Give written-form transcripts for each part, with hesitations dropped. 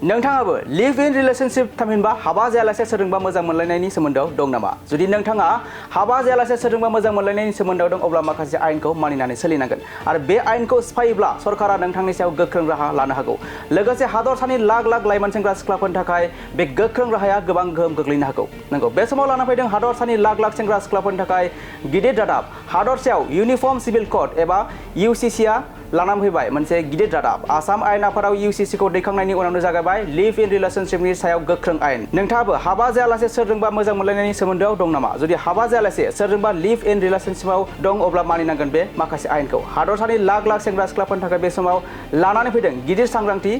नोंथाङाबो live in relationship थामहिनबा हाबा जायालासे सोरजोंबा मोजां मोनलायनायनि सोमोन्दोआव दं नामा? जुदि नोंथाङा हाबा जायालासे सोरजोंबा मोजां मोनलायनायनि सोमोन्दोआव दं अब्ला माखासे आयेनखौ मानिनानै सोलिनांगोन आरो बे आयेनखौ सिफायोब्ला सरकारा नोंथांनि सायाव गोख्रों राहा लानो हागौ। लोगोसे हादरसानि लाख लाख लाइमोन सेंग्रा सिख्लाफोरनि थाखाय बे गोख्रों राहाया गोबां गोहोम गोग्लैनो हागौ। नंगौ, बे समाव लाना फैदों हादरसानि लाख लाख सेंग्रा सिख्लाफोरनि थाखाय गिदिर रादाब। हादरसायाव इउनिफर्म सिभिल कोड एबा इउसिसिआ लानानै फैबाय मोनसे गिदिर रादाब। आसाम आयेन आफादाव इउसिसिखौ दैखांनायनि उनावनो जागायबाय लिभ इन रिलेशनशिपनि सायाव गोख्रों आयेन। नोंथाङाबो हाबा जायालासे सोरजोंबा मोजां मोनलायनायनि सोमोन्दोआव दं नामा? जुदि हाबा जायालासे सोरजोंबा लिभ इन रिलेशनशिपआव दं अब्ला मानिनांगोन बे माखासे आयेनखौ। हादरसानि लाख लाख सेंग्रा सिख्लाफोरनि थाखाय बे समाव लानानै फैदों गिदिर सांग्रांथि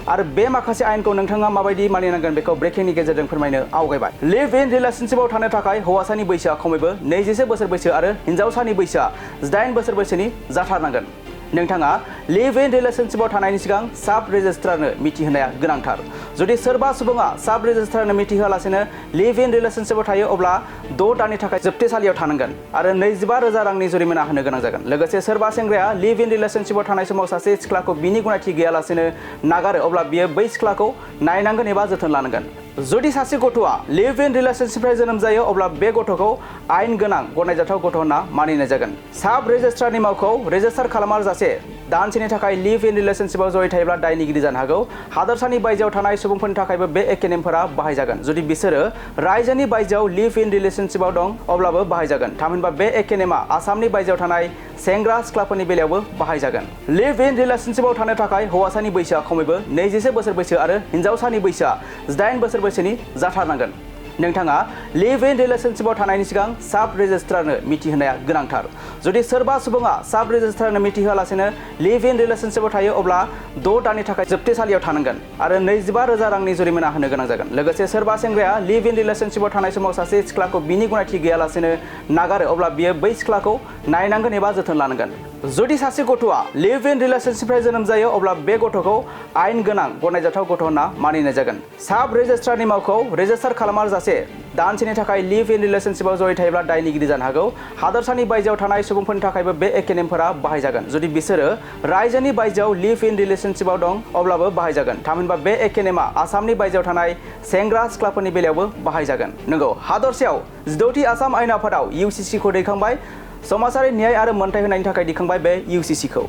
आरो बे माखासे आयेनखौ नोंथाङा माबायदि मानिनांगोन बेखौ ब्रेकिंनि गेजेरजों फोरमायनो आवगायबाय। लिभ इन रिलेशनशिपआव थानो थाखाय हौवासानि बैसोआ खमैबो 24 बोसोर बैसो आरो हिन्जावसानि बैसोआ 18 बोसोर बैसोनि जाथारनांगोन। नोंथाङा लिभ इन रिलेशनशिपआव थानायनि सिगां साब रेजिस्ट्रारनो मिथिहोनाया गोनांथार। जुदि सोरबा सुबुङा साब रेजिस्ट्रारनो मिथिहोआलासेनो लिभ इन रिलेशनशिपआव थायो अब्ला 6 दाननि थाखाय जोबथेसालियाव थानांगोन आरो 25,000 रांनि जुरिमाना होनो गोनां जागोन। लोगोसे सोरबा सेंग्राया लिभ इन रिलेशनशिपआव थानाय समाव सासे सिख्लाखौ बिनि गनायथि गैयालासेनो नागारो अब्ला बियो बै सिख्लाखौ नायनांगोन एबा जोथोन लानांगोन। जुदि सासे गथ'आ लिभ इन रिलेशनशिपनिफ्राय जोनोम जायो अब्ला बे गथ'खौ आयेन गोनां गनायजाथाव गथ' होनना मानिनाय जागोन। साब रेजिस्ट्रारनि मावखौ रेजिस्टार खालामाजासे दानसेनि थाखाय लिभ इन रिलेशनशिपआव जयै थायोब्ला दायनिगिरि जानो हागौ। हादरसानि बायजोआव थानाय सुबुंफोरनि थाखायबो बे एखे नेमफोरा बाहायजागोन। जुदि बिसोरो रायजोनि बायजोआव लिभ इन रिलेशनशिपआव दं अब्लाबो बाहायजागोन। थामहिनबा बे एखे नेमा आसामनि बायजोआव थानाय सेंग्रा सिख्लाफोरनि बेलायावबो बाहायजागोन। लिभ इन रिलेशनशिपआव थानो थाखाय हौवासानि बैसोआ खमैबो 21 बोसोर बैसो आरो हिन्जावसानि बैसोआ 18 बोसोर बैसोनि जाथारनांगोन। नोंथाङा लिभ इन रिलेशनशिपआव थानायनि सिगां साब रेजिस्ट्रारनो मिथिहोनाया गोनांथार। जुदि सोरबा सुबुङा साब रेजिस्ट्रारनो मिथिहोआलासेनो लिभ इन रिलेशनशिपआव थायो अब्ला 6 दाननि थाखाय जोबथेसालियाव थानांगोन आरो 25,000 रांनि जुरिमाना होनो गोनां जागोन। लोगोसे सोरबा सेंग्राया लिभ इन रिलेशनशिपआव थानाय समाव सासे सिख्लाखौ बिनि गनायथि गैयालासेनो नागारो अब्ला बियो बै सिख्लाखौ नायनांगोन एबा जोथोन लानांगोन। जुदि सासे गथ'आ लिभ इन रिलेशनशिपनिफ्राय जोनोम जायो अब्ला बे गथ'खौ आयेन गोनां गनायजाथाव गथ' होनना मानिनाय जागोन। साब रेजिस्ट्रारनि मावखौ रेजिस्टार खालामाजासे दानसेनि थाखाय लिभ इन रिलेशनशिपआव जयै थायोब्ला दायनिगिरि जानो हागौ। हादरसानि बायजोआव थानाय सुबुंफोरनि थाखायबो बे एखे नेमफोरा बाहायजागोन। जुदि बिसोरो रायजोनि बायजोआव लिभ इन रिलेशनशिपआव दं अब्लाबो बाहायजागोन। थामहिनबा बे एखे नेमा आसामनि बायजोआव थानाय सेंग्रा सिख्लाफोरनि बेलायावबो बाहायजागोन। नंगौ, हादरसायाव 16थि आसाम आयेन आफादाव इउसिसिखौ दैखांबाय। समाजारि न्याय आरो मोनथाय होनायनि थाखाय दिखांबाय बे इउसिसिखौ।